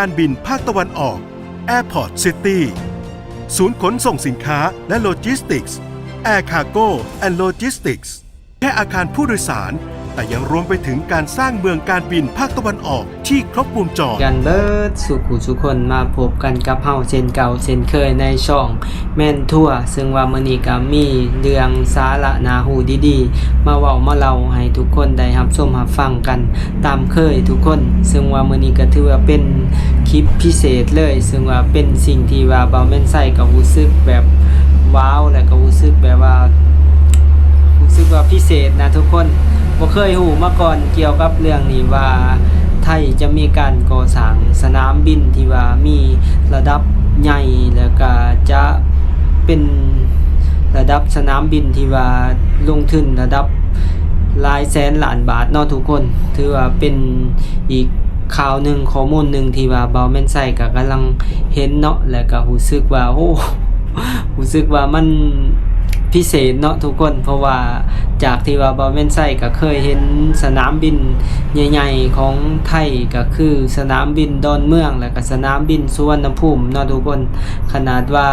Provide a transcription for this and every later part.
ການບິນພາກຕາເວັນອອກ Airport City ສູນຂົນສົ່ງສິນຄ້າ ແລະ Logistics Air Cargo and Logistics ແລະ ອາຄານຜູ້ໂດຍສານ, ແຕ່ຍັງລວມໄປເຖິງການສ້າງເມືອງການບິນພາກຕາເວັນອອກທີ່ຄົບວົງຈອນ. ກັນເບີດສູ່ຜູ້ສູ່ຄົນ ມາພົບກັນກັບເຮົາເຊັ່ນເກົ່າເຊັ່ນເຄີຍໃນຊ່ອງ ແມ່ນທົ່ວ ເຊິ່ງວ່າມື້ນີ້ກໍມີເລື່ອງສາລະໜ້າຮູ້ດີໆ ມາເວົ້າມາເລົ່າໃຫ້ທຸກຄົນໄດ້ຮັບຊົມຮັບຟັງກັນຕາມເຄີຍທຸກຄົນ. ເຊິ່ງວ່າມື້ນີ້ກໍຖືວ່າເປັນຄລິບພິເສດເລີຍ, ເຊິ່ງວ່າເປັນສິ່ງທີ່ວ່າບ່າວແມ່ນໄຊກໍຮູ້ສຶກແບບວ້າວ ແລະກໍຮູ້ສຶກແບບວ່າ ຮູ້ສຶກວ່າພິເສດນະທຸກຄົນ. ບໍ່ເຄີຍຮູ້ມາກ່ອນກ່ຽວກັບເລື່ອງນີ້ວ່າ ໄທຈະມີການກໍ່ສ້າງສະໜາມບິນທີ່ວ່າມີລະດັບໃຫຍ່ ແລ້ວກະຈະເປັນລະດັບສະໜາມບິນທີ່ວ່າລົງທຶນລະດັບຫຼາຍແສນລ້ານບາດເນາະທຸກຄົນ. ຖືວ່າເປັນອີກຂ່າວໜຶ່ງ, ຂໍ້ມູນໜຶ່ງທີ່ວ່າບ່າວແມ່ນໄຊກໍກຳລັງເຫັນເນາະ ແລ້ວກໍຮູ້ສຶກວ່າ ໂອ້ ຮູ້ສຶກວ່າມັນພິເສດເນາະທຸກຄົນ, ເພາະວ່າຈາກທີ່ວ່າບ່າວແມ່ນໄຊກໍເຄີຍເຫັນສະໜາມບິນໃຫຍ່ໆຂອງໄທ ກໍຄືສະໜາມບິນດອນເມືອງ ແລ້ວກໍສະໜາມບິນສຸວັນນະພູມເນາະທຸກຄົນ. ຂະໜາດວ່າ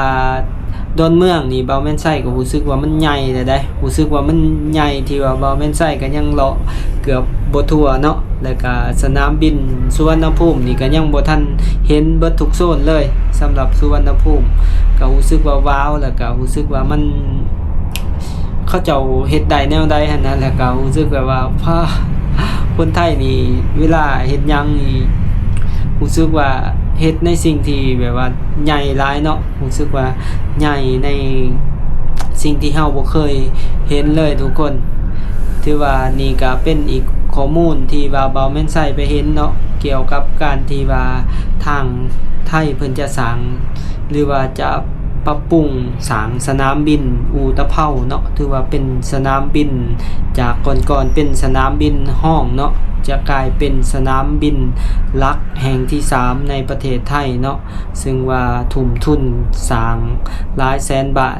ດອນເມືອງນີ້ ບ່າວແມ່ນໄຊກໍຮູ້ສຶກວ່າມັນໃຫຍ່ແລ້ວໃດ໋, ຮູ້ສຶກວ່າມັນໃຫຍ່ທີ່ວ່າບ່າວແມ່ນໄຊກໍຍັງເລາະເກືອບບໍ່ທົ່ວເນາະ. ແລ້ວກະສະໜາມບິນສຸວັນນະພູມນີ້ກະຍັງບໍ່ທັນເຫັນເບິດທຸກໂຊນເລີຍ. ສຳລັບສຸວັນນະພູມກະຮູ້ສຶກວ່າວ້າວ ແລ້ວກະຮູ້ສຶກວ່າມັນ ເຂົາເຈົ້າເຮັດໄດ້ແນວໃດຫັ້ນນະ, ແລ້ວກະຮູ້ສຶກແບບວ່າ ພາ ຄົນໄທນີ້ເວລາເຮັດຫຍັງນີ້ ຮູ້ສຶກວ່າເຮັດໃນສິ່ງທີ່ແບບວ່າໃຫຍ່ຫຼາຍເນາະ. ຮູ້ສຶກວ່າໃຫຍ່ໃນສິ່ງທີ່ເຮົາບໍ່ເຄີຍເຫັນເລີຍທຸກຄົນ. ຖືວ່ານີ້ກະເປັນອີກຂໍ້ມູນທີ່ວ່າບ່າວແມ່ນໄຊໄປເຫັນເນາະ ກ່ຽວກັບການທີ່ວ່າທາງໄທເພິ່ນຈະສ້າງ ຫຼືວ່າຈະປັບປຸງສ້າງສະໜາມບິນອູຕະເພົາເນາະ. ຖືວ່າເປັນສະໜາມບິນ ຈາກກ່ອນໆເປັນສະໜາມບິນຮອງເນາະ ຈະກາຍເປັນສະໜາມບິນຫຼັກແຫ່ງທີສາມໃນປະເທດໄທເນາະ. ເຊິ່ງວ່າທຸ່ມທຶນສ້າງຫຼາຍແສນບາດ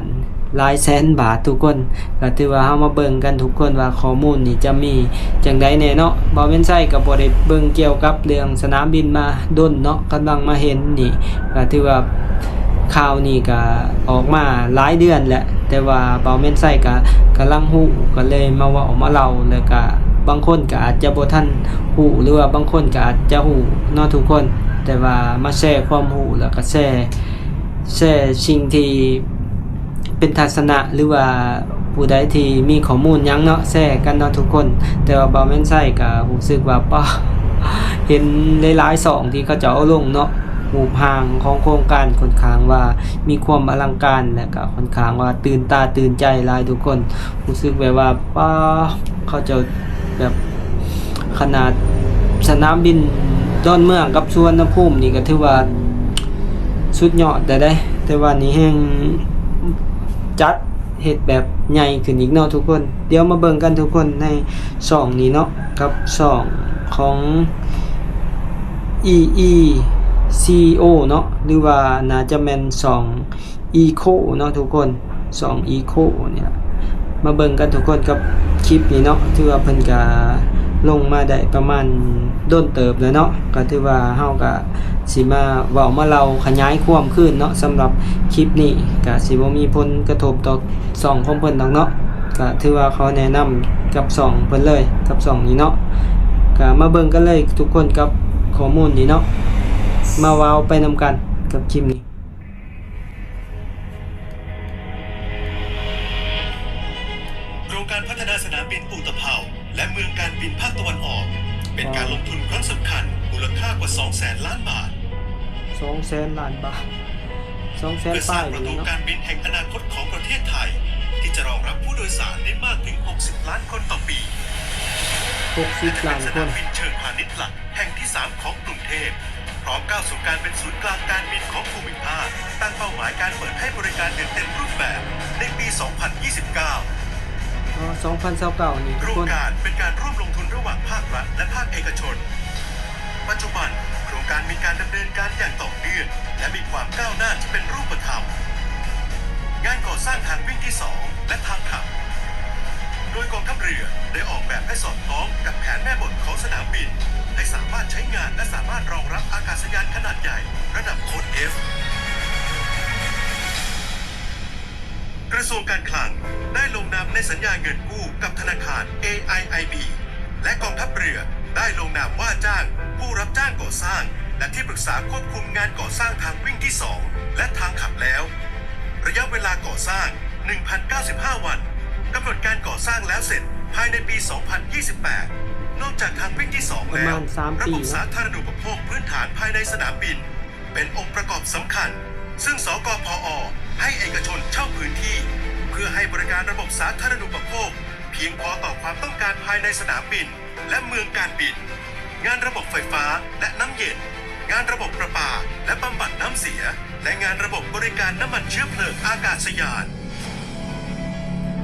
ຫຼາຍແສນບາດທຸກຄົນ. ກໍຖືວ່າເຮົາມາເບິ່ງກັນທຸກຄົນວ່າຂໍ້ມູນນີ້ຈະມີຈັ່ງໃດແດ່ເນາະ. ບ່າວແມ່ນໄຊກໍບໍ່ໄດ້ເບິ່ງກ່ຽວກັບເລື່ອງສະໜາມບິນມາດົນເນາະ, ກຳລັງມາເຫັນນີ້ ກໍຖືວ່າຂ່າວນີ້ກໍອອກມາຫຼາຍເດືອນແລ້ວ, ແຕ່ວ່າບ່າວແມ່ນໄຊກໍກຳລັງຮູ້ ກໍເລີຍມາເວົ້າມາເລົ່າ. ແລ້ວກໍບາງຄົນກໍອາດຈະບໍ່ທັນຮູ້ ຫຼືວ່າບາງຄົນກໍອາດຈະຮູ້ເນາະທຸກຄົນ, ແຕ່ວ່າມາແຊຄວາມຮູ້ ແລ້ວກໍແຊ ແຊສິ່ງທີ່ເປັນທັດສະນະ ຫຼືວ່າຜູ້ໃດທີ່ມີຂໍ້ມູນຫຍັງເນາະ ແຊກັນເນາະທຸກຄົນ. ແຕ່ວ່າບ່າວແມ່ນໄຊກໍຮູ້ສຶກວ່າ ປາ ເຫັນຫຼາຍໆຊ່ອງທີ່ເຂົາເຈົ້າເອົາລົງເນາະ, ຮູບຮ່າງຂອງໂຄງການຂ້ອນຂ້າງວ່າມີຄວາມອະລັງການ ແລະກໍຂ້ອນຂ້າງວ່າຕື່ນຕາຕື່ນໃຈຫຼາຍທຸກຄົນ. ຮູ້ສຶກແບບວ່າ ປາ ເຂົາເຈົ້າແບບ ຂະໜາດສະໜາມບິນດອນເມືອງກັບສຸວັນນະພູມນີ້ກໍຖືວ່າສຸດຍອດແລ້ວເດ້, ແຕ່ວ່ານີ້ແຮ່ງຈັດເຮັດແບບໃຫຍ່ຂຶ້ນອີກເນາະທຸກຄົນ. ດຽວມາເບິ່ງກັນທຸກຄົນໃນຊ່ອງນີ້ເນາະ ກັບຊ່ອງຂອງ ອີ ອີ ຊີ ໂອ ເນາະ ຫຼືວ່າໜ້າຈະແມ່ນຊ່ອງ ອີໂຄເນາະທຸກຄົນ, ຊ່ອງອີໂຄນີ້ລະ. ມາເບິ່ງກັນທຸກຄົນກັບຄລິບນີ້ເນາະ, ຖືວ່າເພິ່ນກະລົງມາໄດ້ປະມານດົນເຕີບແລ້ວເນາະ, ກະຖືວ່າເຮົາກະຊິມາເວົ້າມາເລົ່າຂະຫຍາຍຄວາມຄືນເນາະ. ສຳລັບຄລິບນີ້ກະຊິບໍ່ມີຜົນກະທົບຕໍ່ຊ່ອງຂອງເພິ່ນດອກເນາະ, ກະຖືວ່າຂໍແນະນຳກັບຊ່ອງເພິ່ນເລີຍ ກັບຊ່ອງນີ້ເນາະ. ກະມາເບິ່ງກັນເລີຍທຸກຄົນກັບຂໍ້ມູນນີ້ເນາະ, ມາເວົ້າໄປນຳກັນກັບຄລິບນີ້. ໂຄງການພັດທະນາສະໜາມບິນອູຕະເພົາ ແລະ ເມືອງການບິນພາກຕາເວັນອອກ ເປັນການລົງທຶນຄັ້ງສຳຄັນ ມູນລະຄ່າກວ່າສອງແສນລ້ານບາດ ສອງແສນລ້ານບາດ ສອງແສນປາຍ ເພື່ອສ້າງປະຕູການບິນແຫ່ງອະນາຄົດຂອງປະເທດໄທ ທີ່ຈະຮອງຮັບຜູ້ໂດຍສານໄດ້ມາກເຖິງຫົກສິບລ້ານຄົນຕໍ່ປີ ຫົກສິບລ້ານຄົນ ແລະ ເປັນສະໜາມບິນເຊີງພານິດຫຼັກແຫ່ງທີສາມຂອງກຸງເທບ. ພ້ອມກ້າວສູ່ການເປັນສູນກາງການບິນຂອງພູມິພາກ, ຕັ້ງເປົ້າໝາຍການເປີດໃຫ້ບໍລິການຢ່າງເຕັມຮູບແບບໃນປີສອງພັນຊາວເກົ້າ. ອໍ ສອງພັນຊາວເກົ້ານີ້ ໂຄງການເປັນການຮ່ວມລົງທຶນລະຫວ່າງພາກລັດ ແລະ ພາກເອກະຊົນ. ປັດຈຸບັນ, ໂຄງການມີການດຳເນີນການຢ່າງຕໍ່ເນື່ອງ ແລະ ມີຄວາມກ້າວໜ້າທີ່ເປັນຮູບປະທຳ. ງານກໍ່ສ້າງທາງວິ່ງທີສອງ ແລະ ທາງຂັບ ໂດຍກອງທັບເຮືອໄດ້ອອກແບບໃຫ້ສອດຄ່ອງກັບແຜນແມ່ບົດຂອງສະໜາມບິນ ໃຫ້ສາມາດໃຊ້ງານ ແລະ ສາມາດຮອງຮັບອາກາດສະຍານຂະໜາດໃຫຍ່ລະດັບໂຄດ F. ກະຊວງການຄັງໄດ້ລົງນາມໃນສັນຍາເງິນກູ້ກັບທະນາຄານ ເອໄອໄອບີ ແລະ ກອງທັບເຮືອໄດ້ລົງນາມວ່າຈ້າງຜູ້ຮັບຈ້າງກໍ່ສ້າງ ແລະ ທີ່ປຶກສາຄວບຄຸມງານກໍ່ສ້າງທາງວິ່ງທີສອງ ແລະ ທາງຂັບແລ້ວ. ໄລຍະເວລາກໍ່ສ້າງ ໜຶ່ງພັນເກົ້າສິບຫ້າວັນ, ກຳນົດການກໍ່ສ້າງແລ້ວເສັດພາຍໃນປີສອງພັນຊາວແປດ. ນອກຈາກທາງວິ່ງທີສອງແລ້ວ, ລະບົບສາທາລະນູປະໂພກພື້ນຖານພາຍໃນສະໜາມບິນ ເປັນອົງປະກອບສຳຄັນ, ເຊິ່ງ ສກພອ ໃຫ້ເອກະຊົນເຊົ່າພື້ນທີ່ ເພື່ອໃຫ້ບໍລິການລະບົບສາທາລະນູປະໂພກພຽງພໍຕໍ່ຄວາມຕ້ອງການພາຍໃນສະໜາມບິນ ແລະ ເມືອງການບິນ, ງານລະບົບໄຟຟ້າ ແລະ ນ້ຳເຢັນ, ງານລະບົບປະປາ ແລະ ບຳບັດນ້ຳເສຍ ແລະ ງານລະບົບບໍລິການນ້ຳມັນເຊື້ອເພີງອາກາດສະຍານ.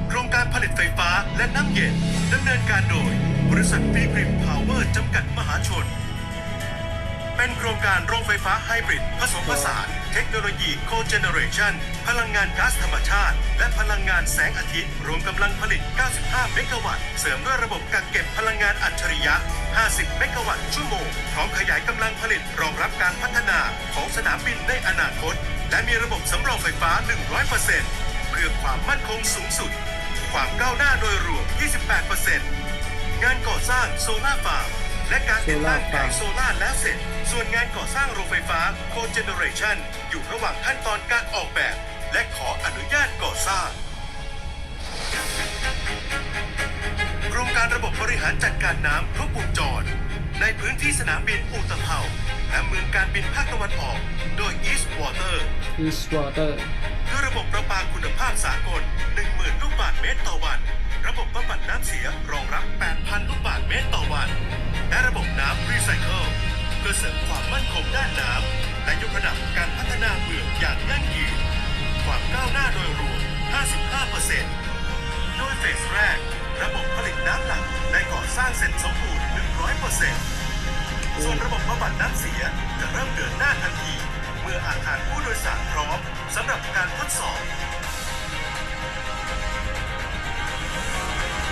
ໂຄງການຜະລິດໄຟຟ້າ ແລະ ນ້ຳເຢັນ ດຳເນີນການໂດຍບໍລິສັດ Pilgrim Power ຈຳກັດມະຫາຊົນ. ເປັນໂຄງການໂຮງໄຟຟ້າໄຮບຣິດຜະສົມຜະສານເທັກໂນໂລຢີ Cogeneration ພະລັງງານກາສທຳມະຊາດ ແລະ ພະລັງງານແສງອາທິດ, ລວມກຳລັງຜະລິດເກົ້າສິບຫ້າເມກາວັດ, ເສີມດ້ວຍລະບົບກັກເກັບພະລັງງານອັດສະລິຍະຫ້າສິບເມກາວັດຊົ່ວໂມງ, ພ້ອມຂະຫຍາຍກຳລັງຜະລິດ ຮອງຮັບການພັດທະນາຂອງສະໜາມບິນໃນອະນາຄົດ ແລະ ມີລະບົບສຳຮອງໄຟຟ້າໜຶ່ງຮ້ອຍເປີເຊັນ ເພື່ອຄວາມໝັ້ນຄົງສູງສຸດ. ຄວາມກ້າວໜ້າໂດຍລວມ ຊາວແປດເປີເຊັນ. ງານກໍ່ສ້າງໂຊລາຟາມ ແລະ ການຕິດຕັ້ງແຜງໂຊລາແລ້ວເສັດ, ສ່ວນງານກໍ່ສ້າງໂຮງໄຟຟ້າ Cogeneration ຢູ່ລະຫວ່າງຂັ້ນຕອນການອອກແບບ ແລະ ຂໍອະນຸຍາດກໍ່ສ້າງ. ໂຄງການລະບົບບໍລິຫານຈັດການນ້ຳຄົບວົງຈອນ ໃນພື້ນທີ່ສະໜາມບິນອຸຕະເພົາ ແລະ ເມືອງການບິນພາກຕາເວັນອອກ ໂດຍ East Water East Water ດ້ວຍລະບົບປະປາຄຸນນະພາບສາກົນ ໜຶ່ງໝື່ນລູກບາດເມດຕໍ່ວັນ, ລະບົບບຳບັດນ້ຳເສຍ ຮອງຮັບ ແປດພັນລູກບາດເມດຕໍ່ວັນ ແລະ ລະບົບນ້ຳ Recycle ເພື່ອເສີມຄວາມໝັ້ນຄົງດ້ານນ້ຳ ແລະ ຍົກລະດັບການພັດທະນາເມືອງຢ່າງຢັ້ງຢືນ. ຄວາມກ້າວໜ້າໂດຍລວມ ຫ້າສິບຫ້າເປີເຊັນ. ໂດຍເຟສແລກ, ລະບົບຜະລິດນ້ຳຫຼັກໄດ້ກໍ່ສ້າງເສັດສົມບູນ ໜຶ່ງຮ້ອຍເປີເຊັນ. ສ່ວນລະບົບບຳບັດນ້ຳເສຍຈະເລີ່ມເດີນໜ້າທັນທີ ເມື່ອອາຄານຜູ້ໂດຍສານພ້ອມສຳລັບການທົດສອບ.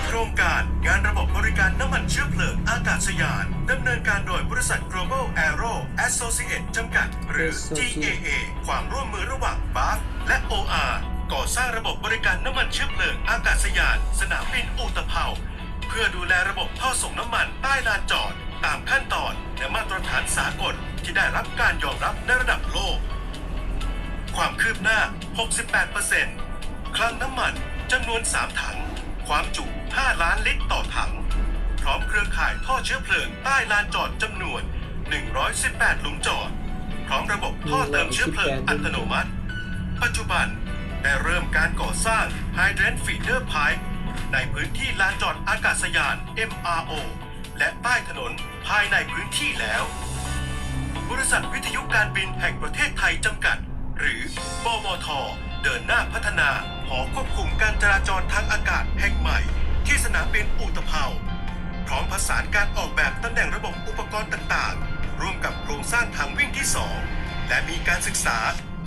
ໂຄງການງານລະບົບບໍລິການນ້ຳມັນເຊື້ອເພີງອາກາດສະຍານ ດຳເນີນການໂດຍບໍລິສັດ Global Aero Associates ຈຳກັດ ຫຼື Associates GAA ຄວາມຮ່ວມມືລະຫວ່າງ BARF ແລະ ໂອອາ ກໍ່ສ້າງລະບົບບໍລິການນ້ຳມັນເຊື້ອເພີງອາກາດສະຍານສະໜາມບິນອຸຕະເພົາ ເພື່ອດູແລລະບົບທໍ່ສົ່ງນ້ຳມັນໃຕ້ລານຈອດ ຕາມຂັ້ນຕອນ ແລະ ມາດຕະຖານສາກົນທີ່ໄດ້ຮັບການຍອມຮັບໃນລະດັບໂລກ. ຄວາມຄືບໜ້າ ຫົກສິບແປດເປີເຊັນ. ຄລັງນ້ຳມັນຈຳນວນສາມຖັງ, ຄວາມຈຸຫ້າລ້ານລິດຕໍ່ຖັງ, ພ້ອມເຄືອຂ່າຍທໍ່ເຊື້ອເພີງໃຕ້ລານຈອດຈຳນວນ ໜຶ່ງຮ້ອຍສິບແປດ ຫຼຸມຈອດ, ພ້ອມລະບົບທໍ່ເຕີມເຊື້ອເພີງອັດຕະໂນມັດ. ປັດຈຸບັນໄດ້ເລີ່ມການກໍ່ສ້າງ Hydrant Feeder Pipe ໃນພື້ນທີ່ລານຈອດອາກາດສະຍານ MRO ແລະ ໃຕ້ຖະໜົນພາຍໃນພື້ນທີ່ແລ້ວ. ບໍລິສັດວິທະຍຸການບິນແຫ່ງປະເທດໄທຈຳກັດ ຫຼື ບວທ ເດີນໜ້າພັດທະນາຫໍຄວບຄຸມການຈະລາຈອນທາງອາກາດແຫ່ງໃໝ່ທີ່ສະໜາມບິນອຸຕະເພົາ, ພ້ອມປະສານການອອກແບບຕຳແໜ່ງລະບົບອຸປະກອນຕ່າງໆ ຮ່ວມກັບໂຄງສ້າງທາງວິ່ງທີສອງ ແລະ ມີການສຶກສາ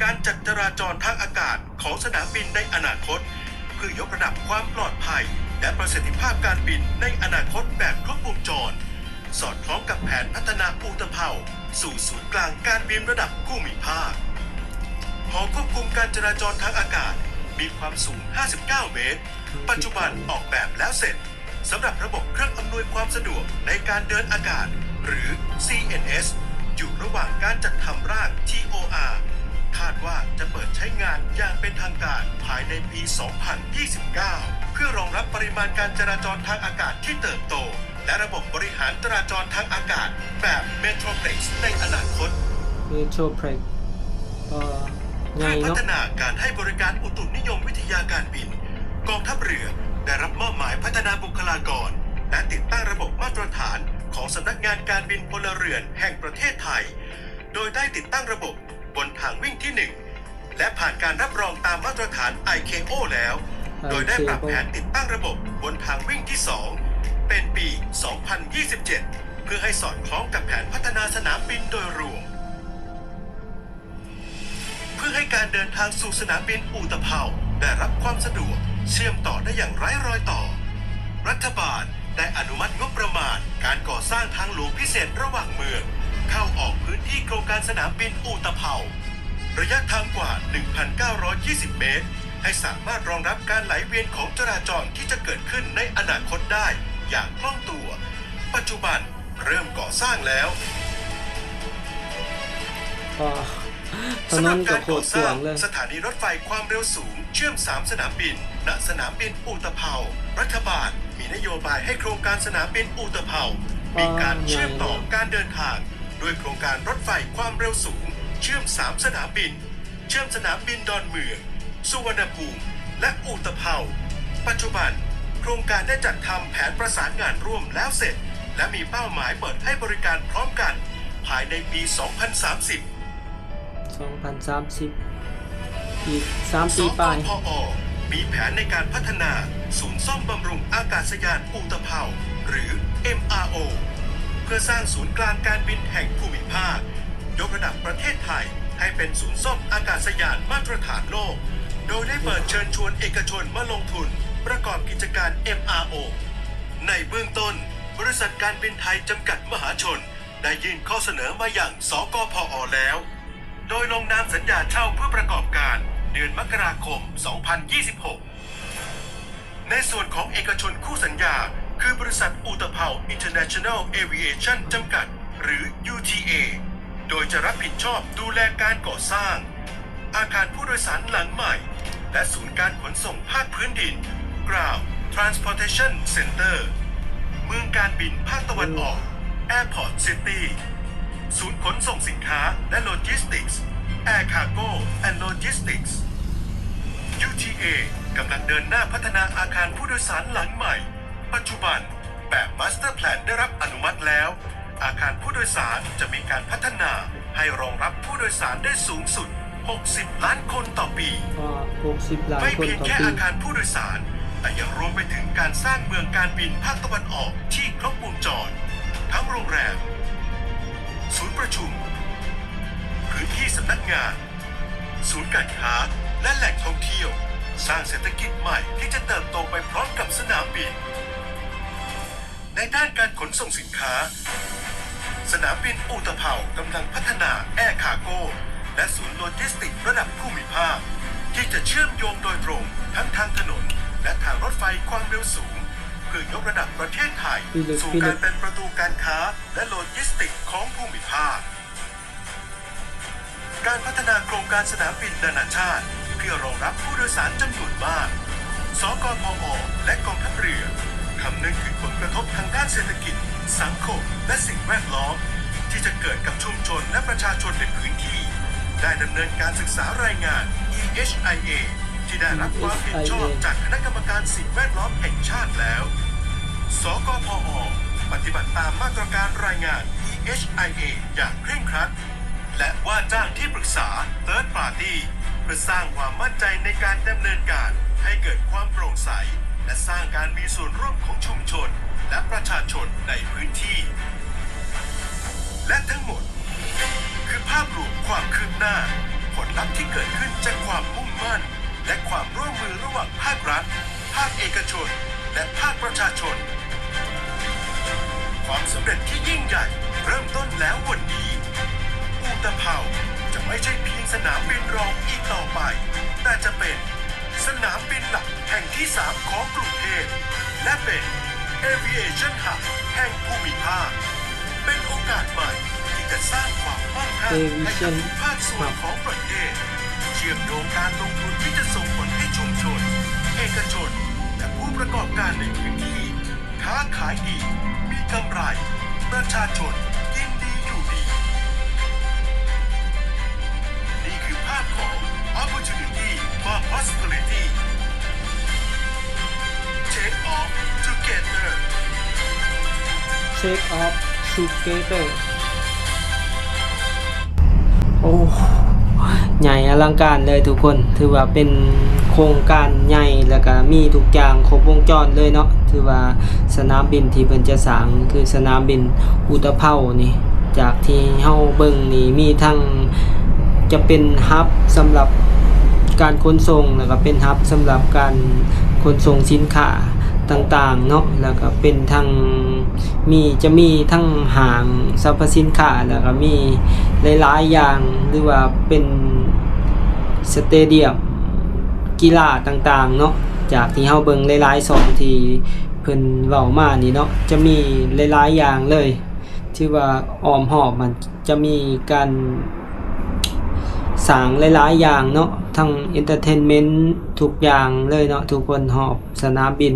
ການຈັດຈະລາຈອນທາງອາກາດ ຂອງສະໜາມບິນໃນອະນາຄົດ ເພື່ອຍົກລະດັບຄວາມປອດໄພ ແລະ ປະສິດທິພາບການບິນໃນອະນາຄົດແບບຄົບວົງຈອນ, ສອດຄ່ອງກັບແຜນພັດທະນາອຸຕະເພົາສູ່ສູນກາງການບິນລະດັບພູມິພາກ. ຫໍຄວບຄຸມການຈະລາຈອນທາງອາກາດມີຄວາມສູງຫ້າສິບເກົ້າເມດ, ປັດຈຸບັນອອກແບບແລ້ວເສັດ ສຳລັບລະບົບເຄື່ອງອຳນວຍຄວາມສະດວກໃນການເດີນອາກາດ ຫຼື CNS ຢູ່ລະຫວ່າງການຈັດທຳຮ່າງ TOR ຄາດວ່າຈະເປີດໃຊ້ງານຢ່າງເປັນທາງການພາຍໃນປີສອງພັນຊາວເກົ້າ ເພື່ອຮອງຮັບປະລິມານການຈະລາຈອນທາງອາກາດທີ່ເຕີບໂຕ ແລະ ລະບົບບໍລິຫານຈະລາຈອນທາງອາກາດແບບ Metroplex ໃນອະນາຄົດ. Metroplex ກໍໃຫຍ່ເນາະ. ເພື່ອພັດທະນາການໃຫ້ບໍລິການອຸຕຸນິຍົມວິທະຍາການບິນ, ກອງທັບເຮືອໄດ້ຮັບມອບໝາຍພັດທະນາບຸກຄະລາກອນ ແລະ ຕິດຕັ້ງລະບົບມາດຕະຖານຂອງສຳນັກງານການບິນພົນລະເຮືອນແຫ່ງປະເທດໄທ, ໂດຍໄດ້ຕິດຕັ້ງລະບົບ ບົນທາງວິ່ງທີໜຶ່ງ ແລະ ຜ່ານການຮັບຮອງຕາມມາດຕະຖານ ICAO ແລ້ວ, ໂດຍໄດ້ປັບແຜນຕິດຕັ້ງລະບົບບົນທາງວິ່ງທີສອງ ເປັນປີສອງພັນຊາວເຈັດ ເພື່ອໃຫ້ສອດຄ່ອງກັບແຜນພັດທະນາສະໜາມບິນໂດຍລວມ. ເພື່ອໃຫ້ການເດີນທາງສູ່ສະໜາມບິນອຸຕະເພົາໄດ້ຮັບຄວາມສະດວກ, ເຊື່ອມຕໍ່ໄດ້ຢ່າງໄຮ້ຮອຍຕໍ່, ລັດຖະບານໄດ້ອະນຸມັດງົບປະມານ ການກໍ່ສ້າງທາງຫຼວງພິເສດລະຫວ່າງເມືອງ ເຂົ້າອອກພື້ນທີ່ໂຄງການສະໜາມບິນອຸຕະເພົາ ໄລຍະທາງກວ່າ ໜຶ່ງພັນເກົ້າຮ້ອຍຊາວເມດ ໃຫ້ສາມາດຮອງຮັບການໄຫຼວຽນຂອງຈະລາຈອນທີ່ຈະເກີດຂຶ້ນໃນອະນາຄົດໄດ້ຢ່າງຄ່ອງຕົວ. ປັດຈຸບັນເລີ່ມກໍ່ສ້າງແລ້ວ. ສຳລັບການກໍ່ສ້າງສະຖານີລົດໄຟຄວາມເລັວສູງເຊື່ອມສາມສະໜາມບິນ ນະສະໜາມບິນອຸຕະເພົາ, ລັດຖະບານມີນະໂຍບາຍໃຫ້ໂຄງການສະໜາມບິນອຸຕະເພົາມີການເຊື່ອມຕໍ່ການເດີນທາງດ້ວຍໂຄງການລົດໄຟຄວາມເລັວສູງເຊື່ອມສາມສະໜາມບິນ, ເຊື່ອມສະໜາມບິນດອນເມືອງ, ສຸວັນນະພູມ ແລະ ອຸຕະເພົາ. ປັດຈຸບັນໂຄງການໄດ້ຈັດທຳແຜນປະສານງານຮ່ວມແລ້ວເສັດ ແລະ ມີເປົ້າໝາຍເປີດໃຫ້ບໍລິການພ້ອມກັນພາຍໃນປີສອງພັນສາມສິບ. ສອງພັນສາມສິບ ອີກສາມປີປາຍ. ສກພອ ມີແຜນໃນການພັດທະນາສູນສ້ອມບຳລຸງອາກາດສະຍານອຸຕະເພົາ ຫຼື ເອັມອາໂອ ເພື່ອສ້າງສູນກາງການບິນແຫ່ງພູມິພາກ, ຍົກລະດັບປະເທດໄທໃຫ້ເປັນສູນສ້ອມອາກາດສະຍານມາດຕະຖານໂລກ, ໂດຍໄດ້ເປີດເຊີນຊວນເອກະຊົນມາລົງທຶນປະກອບກິດຈະການ ເອັມອາໂອ. ໃນເບື້ອງຕົ້ນ, ບໍລິສັດການບິນໄທຈຳກັດມະຫາຊົນ ໄດ້ຍື່ນຂໍ້ສະເໜີມາຍັງ ສກພອ ແລ້ວ, ໂດຍລົງນາມສັນຍາເຊົ່າເພື່ອປະກອບການເດືອນມະກະລາຄົມ ສອງພັນຊາວຫົກ. ໃນສ່ວນຂອງເອກະຊົນຄູ່ສັນຍາ ຄືບໍລິສັດອຸຕະເພົາ International Aviation ຈຳກັດ ຫຼື ຢູທີເອ ໂດຍຈະຮັບຜິດຊອບດູແລການກໍ່ສ້າງ ອາຄານຜູ້ໂດຍສານຫຼັງໃໝ່ ແລະ ສູນການຂົນສົ່ງພາກພື້ນດິນ Ground Transportation Center, ເມືອງການບິນພາກຕາເວັນອອກ Airport City, ສູນຂົນສົ່ງສິນຄ້າ ແລະ ໂລຈິສຕິກ Air Cargo and Logistics. ຢູທີເອ ກຳລັງເດີນໜ້າພັດທະນາອາຄານຜູ້ໂດຍສານຫຼັງໃໝ່. ປັດຈຸບັນ, ແບບ Master Plan ໄດ້ຮັບອະນຸມັດແລ້ວ. ອາຄານຜູ້ໂດຍສານຈະມີການພັດທະນາໃຫ້ຮອງຮັບຜູ້ໂດຍສານໄດ້ສູງສຸດຫົກສິບລ້ານຄົນຕໍ່ປີ. ຫກສິບລ້ານຄົນຕໍ່ປີ. ໄມ່ພຽງແຄ່ອາຄານຜູ້ໂດຍສານ, ແຕ່ຍັງລວມໄປເຖິງການສ້າງເມືອງການບິນພາກຕາເວັນອອກທີ່ຄົບວົງຈອນ, ທັງໂຮງແຮມ, ສູນປະຊຸມ, ພື້ນທີ່ສຳນັກງານ, ສູນການຄ້າ ແລະ ແຫຼ່ງທ່ອງທ່ຽວ, ສ້າງເສດຖະກິດໃໝ່ທີ່ຈະເຕີບໂຕໄປພ້ອມກັບສະໜາມບິນ. ໃນດ້ານການຂົນສົ່ງສິນຄ້າ, ສະໜາມບິນອຸຕະເພົາກຳລັງພັດທະນາ Air Cargo ແລະ ສູນໂລຈິສຕິກລະດັບພູມິພາກ ທີ່ຈະເຊື່ອມໂຍງໂດຍຕຣົງທັງທາງຖະໜົນ ແລະ ທາງລົດໄຟຄວາມເລັວສູງ ເພື່ອຍົກລະດັບປະເທດໄທສູ່ການເປັນປະຕູການຄ້າ ແລະ ໂລຈິສຕິກຂອງພູມິພາກ. ການພັດທະນາໂຄງການສະໜາມບິນນານາຊາດເພື່ອຮອງຮັບຜູ້ໂດຍສານຈຳນວນມາກ, ສກພອ ແລະ ກອງທັບເຮືອຄຳນຶງເຖິງຜົນກະທົບທາງດ້ານເສດຖະກິດ, ສັງຄົມ ແລະ ສິ່ງແວດລ້ອມ ທີ່ຈະເກີດກັບຊຸມຊົນ ແລະ ປະຊາຊົນໃນພື້ນທີ່, ໄດ້ດຳເນີນການສຶກສາລາຍງານ EHIA ທີ່ໄດ້ຮັບຄວາມເຫັນຊອບຈາກຄະນະກຳມະການສິ່ງແວດລ້ອມແຫ່ງຊາດແລ້ວ. ສກພອ ປະຕິບັດຕາມມາດຕະການລາຍງານ EHIA ຢ່າງເຄັ່ງຄັດ ແລະ ວ່າຈ້າງທີ່ປຶກສາ Third Party ເພື່ອສ້າງຄວາມໝັ້ນໃຈໃນການດຳເນີນການໃຫ້ເກີດຄວາມໂປ່ງໃສ ແລະ ສ້າງການມີສ່ວນຮ່ວມຂອງຊຸມຊົນ ແລະ ປະຊາຊົນໃນພື້ນທີ່. ແລະ ທັງໝົດ ຄືພາບລວມຄວາມຄືບໜ້າ, ຜົນລັບທີ່ເກີດຂຶ້ນຈາກຄວາມມຸ່ງໝັ້ນ ແລະ ຄວາມຮ່ວມມືລະຫວ່າງພາກລັດ, ພາກເອກະຊົນ ແລະ ພາກປະຊາຊົນ. ຄວາມສຳເລັດທີ່ຍິ່ງໃຫຍ່ເລີ່ມຕົ້ນແລ້ວວັນນີ້. ອຸຕະເພົາຈະໄມ່ໃຊ່ພຽງສະໜາມບິນລອງອີກຕໍ່ໄປ, ແຕ່ຈະເປັນສະໜາມບິນຫຼັກແຫ່ງທີສາມຂອງກຸງເທບ ແລະ ເປັນ Aviation Hub ແຫ່ງພູມິພາກ. ເປັນໂອກາດໃໝ່ທີ່ຈະສ້າງຄວາມໝັ້ງຮັ່ງໃຫ້ກັບທຸກພາກສ່ວນຂອງປະເທດ, ເຊື່ອມໂຍງການລົງທຶນທີ່ຈະສົ່ງຜົນໃຫ້ຊຸມຊົນ, ເອກະຊົນ ແລະ ຜູ້ປະກອບການໃນພື້ນທີ່ຄ້າຂາຍດີ, ມີກຳໄລ, ປະຊາຊົນກິນດີຢູ່ດີ. ນີ້ຄືພາບຂອງ Opportunity for Prosperity. Take off together. Take off together. ໂອ້ ໃຫຍ່ອະລັງການເລີຍທຸກຄົນ, ຖືວ່າເປັນໂຄງການໃຫຍ່ ແລ້ວກະມີທຸກຢ່າງຄົບວົງຈອນເລີຍເນາະ. ຖືວ່າສະໜາມບິນທີ່ເພິ່ນຈະສ້າງ ຄືສະໜາມບິນອຸຕະເພົານີ້, ຈາກທີ່ເຮົາເບິ່ງນີ້ ມີທັງ ຈະເປັນຮັບສຳລັບການຂົນສົ່ງ ແລ້ວກະເປັນຮັບສຳລັບການຂົນສົ່ງສິນຄ້າຕ່າງໆເນາະ, ແລ້ວກະເປັນທັງ ມີ ຈະມີທັງຫ້າງສັບພະສິນຄ້າ ແລ້ວກໍມີຫຼາຍໆຢ່າງ ຫຼືວ່າເປັນສະເຕດຽມກິລາຕ່າງໆເນາະ. ຈາກທີ່ເຮົາເບິ່ງຫຼາຍໆຊ່ອງທີ່ເພິ່ນເວົ້າມານີ້ເນາະ ຈະມີຫຼາຍໆຢ່າງເລີຍ ຖືວ່າອ້ອມຮອບມັນ ຈະມີການສ້າງຫຼາຍໆຢ່າງເນາະ ທັງເອັນເຕີເທນເມັນທຸກຢ່າງເລີຍເນາະທຸກຄົນ ຮອບສະໜາມບິນ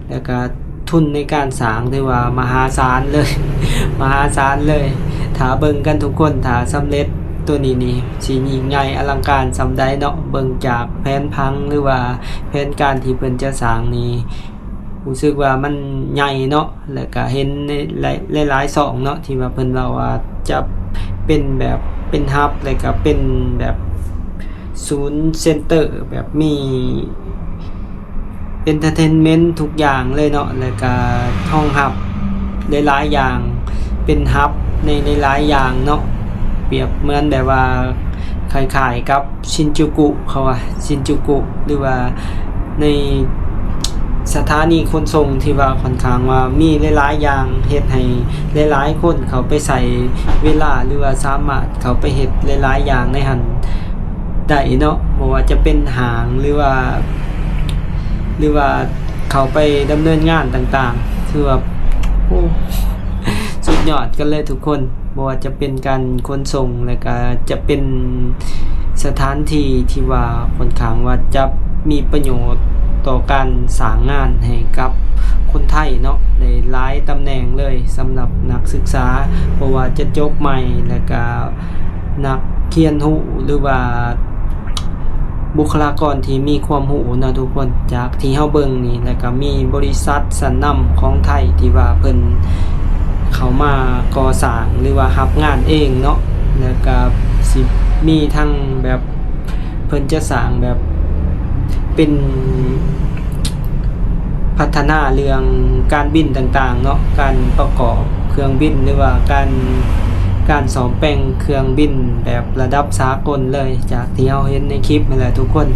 ແລ້ວກະທຶນໃນການສ້າງຖືວ່າມະຫາສານເລີຍ ມະຫາສານເລີຍ. ຖ້າເບິ່ງກັນທຸກຄົນ ຖ້າສຳເລັດໂຕນີ້ນີ້ ຊິຍິ່ງໃຫຍ່ອະລັງການສ່ຳໃດເນາະ. ເບິ່ງຈາກແຜນຜັງ ຫຼືວ່າແຜນການທີ່ເພິ່ນຈະສ້າງນີ້ ຮູ້ສຶກວ່າມັນໃຫຍ່ເນາະ ແລ້ວກະເຫັນໃນຫຼາຍໆຊ່ອງເນາະ ທີ່ວ່າເພິ່ນເວົ້າວ່າຈະເປັນແບບເປັນຮັບ ແລ້ວກະເປັນແບບສູນເຊັນເຕີ ແບບມີເອັນເຕີເທນເມັນທຸກຢ່າງເລີຍເນາະ ແລ້ວກະຮອງຮັບຫຼາຍໆຢ່າງ ເປັນຮັບໃນຫຼາຍໆຢ່າງເນາະ. ປຽບເໝືອນແບບວ່າຄ້າຍໆກັບຊິນຈູກຸ ເຂົາວ່າຊິນຈູກຸ ຫຼືວ່າໃນສະຖານີຂົນສົ່ງທີ່ວ່າຂ້ອນຂ້າງວ່າມີຫຼາຍໆຢ່າງ ເຮັດໃຫ້ຫຼາຍໆຄົນເຂົ້າໄປໃຊ້ເວລາ ຫຼືວ່າສາມາດເຂົ້າໄປເຮັດຫຼາຍໆຢ່າງໃນຫັ້ນໄດ້ເນາະ. ບໍ່ວ່າຈະເປັນຫ້າງ ຫຼືວ່າ ຫຼືວ່າເຂົ້າໄປດຳເນີນງານຕ່າງໆ ຖືວ່າ ໂອ້ ສຸດຍອດກັນເລີຍທຸກຄົນ. ບໍ່ວ່າຈະເປັນການຂົນສົ່ງ ແລ້ວກະຈະເປັນສະຖານທີ່ທີ່ວ່າຂ້ອນຂ້າງວ່າຈະມີປະໂຫຍດຕໍ່ການສ້າງງານໃຫ້ກັບຄົນໄທເນາະ ໄດ້ຫຼາຍຕຳແໜ່ງເລີຍ ສຳລັບນັກສຶກສາ ບໍ່ວ່າຈະຈົບໃໝ່ ແລ້ວກະນັກຮຽນຮູ້ ຫຼືວ່າ ບຸກຄະລາກອນທີ່ມີຄວາມຮູ້ເນາະທຸກຄົນ. ຈາກທີ່ເຮົາເບິ່ງນີ້ ແລ້ວກະມີບໍລິສັດຊັ້ນນຳຂອງໄທທີ່ວ່າເພິ່ນເຂົ້າມາກໍ່ສ້າງ ຫຼືວ່າຮັບງານເອງເນາະ ແລ້ວກະຊິມີທັງແບບ ເພິ່ນຈະສ້າງແບບເປັນ ພັດທະນາເລື່ອງການບິນຕ່າງໆເນາະ ການປະກອບເຄື່ອງບິນ ຫຼືວ່າການ ການສ້ອມແປງເຄື່ອງບິນແບບລະດັບສາກົນເລີຍ ຈາກທີ່ເຮົາເຫັນໃນຄລິບຫັ້ນແຫຼະທຸກຄົນ.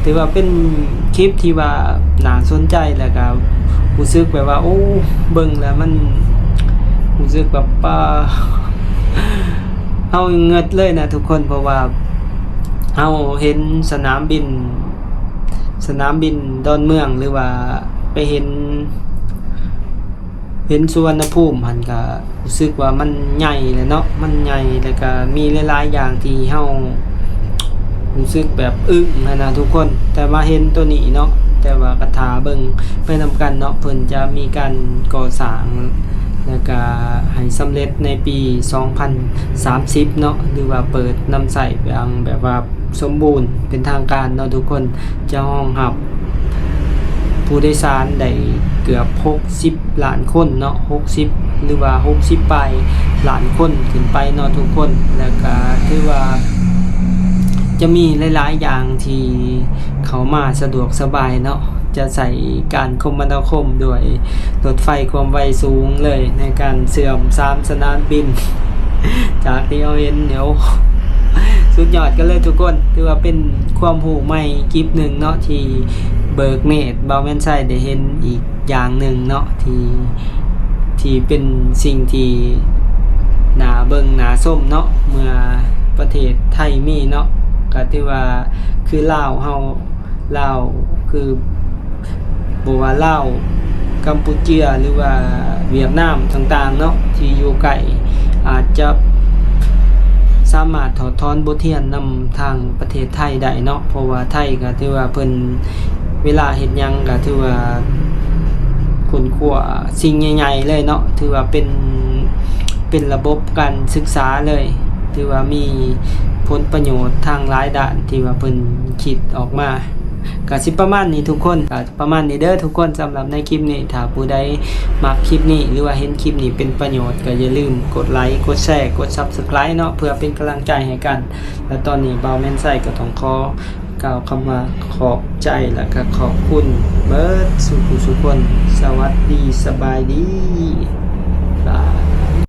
ຖືວ່າເປັນຄລິບທີ່ວ່າໜ້າສົນໃຈ ແລ້ວກະຮູ້ສຶກແບບວ່າ ໂອ້ ເບິ່ງແລ້ວມັນຮູ້ສຶກແບບ ປາ ເຮົາເງິດເລີຍນະທຸກຄົນ ເພາະວ່າເຮົາເຫັນສະໜາມບິນ ສະໜາມບິນດອນເມືອງ ຫຼືວ່າໄປເຫັນ ເຫັນສຸວັນນະພູມຫັ້ນ ກະຮູ້ສຶກວ່າມັນໃຫຍ່ແຫຼະເນາະ ມັນໃຫຍ່ ແລ້ວກະມີຫຼາຍໆຢ່າງທີ່ເຮົາຮູ້ສຶກແບບອຶ້ງຫັ້ນນະທຸກຄົນ. ແຕ່ມາເຫັນໂຕນີ້ເນາະ ແຕ່ວ່າກະຖ້າເບິ່ງໄປນຳກັນເນາະ ເພິ່ນຈະມີການກໍ່ສ້າງ ແລ້ວກະໃຫ້ສຳເລັດໃນປີສອງພັນສາມສິບເນາະ ຫຼືວ່າເປີດນຳໃຊ້ຢ່າງແບບວ່າ ສົມບູນເປັນທາງການເນາະທຸກຄົນ ຈະຮອງຮັບຜູ້ໂດຍສານໄດ້ເກືອບຫົກສິບລ້ານຄົນເນາະ ຫົກສິບ ຫຼືວ່າຫົກສິບປາຍລ້ານຄົນຂຶ້ນໄປເນາະທຸກຄົນ. ແລ້ວກະຖືວ່າຈະມີຫຼາຍໆຢ່າງທີ່ເຂົ້າມາສະດວກສະບາຍເນາະ ຈະໃຊ້ການຄົມມະນາຄົມດ້ວຍລົດໄຟຄວາມໄວສູງເລີຍ ໃນການເຊື່ອມສາມສະໜາມບິນ ຈາກທີ່ເຮົາເຫັນ ໂອ້ ສຸດຍອດກັນເລີຍທຸກຄົນ. ຖືວ່າເປັນຄວາມຮູ້ໃໝ່ກິບໜຶ່ງເນາະ ທີ່ເບີກເນດ ບ່າວແມ່ນໄຊໄດ້ເຫັນອີກຢ່າງໜຶ່ງເນາະ ທີ່ ທີ່ເປັນສິ່ງທີ່ໜ້າເບິ່ງໜ້າຊົມເນາະ ເມື່ອປະເທດໄທມີເນາະ ກະຖືວ່າຄືລາວເຮົາ ລາວ ຄືບໍ່ວ່າລາວ ກຳປູເຈຍ ຫຼືວ່າຫວຽດນາມຕ່າງໆເນາະ ທີ່ຢູ່ໃກ້ ອາດຈະສາມາດຖອດຖອນບົດຮຽນນຳທາງປະເທດໄທໄດ້ເນາະ ເພາະວ່າໄທກະຖືວ່າເພິ່ນ ເວລາເຮັດຫຍັງກະຖືວ່າຄົ້ນຄວ້າສິ່ງໃຫຍ່ໆເລີຍເນາະ ຖືວ່າເປັນ ເປັນລະບົບການສຶກສາເລີຍ ຖືວ່າມີຜົນປະໂຫຍດທາງຫຼາຍດ້ານທີ່ວ່າເພິ່ນຄິດອອກມາ. ກະຊິປະມານນີ້ທຸກຄົນ ກະປະມານນີ້ເດີທຸກຄົນ ສຳລັບໃນຄລິບນີ້. ຖ້າຜູ້ໃດມັກຄລິບນີ້ ຫຼືວ່າເຫັນຄລິບນີ້ເປັນປະໂຫຍດ ກະຢ່າລືມກົດໄລ ກົດແຊ ກົດ Subscribe ເນາະ ເພື່ອເປັນກຳລັງໃຈໃຫ້ກັນ. ແລະຕອນນີ້ບ່າວແມ່ນໄຊກະຕ້ອງຂໍກ່າວຄຳວ່າຂອບໃຈ ແລະກະຂອບຄຸນເບິດສູ່ຜູ້ສູ່ຄົນ. ສະຫວັດດີ ສະບາຍດີ.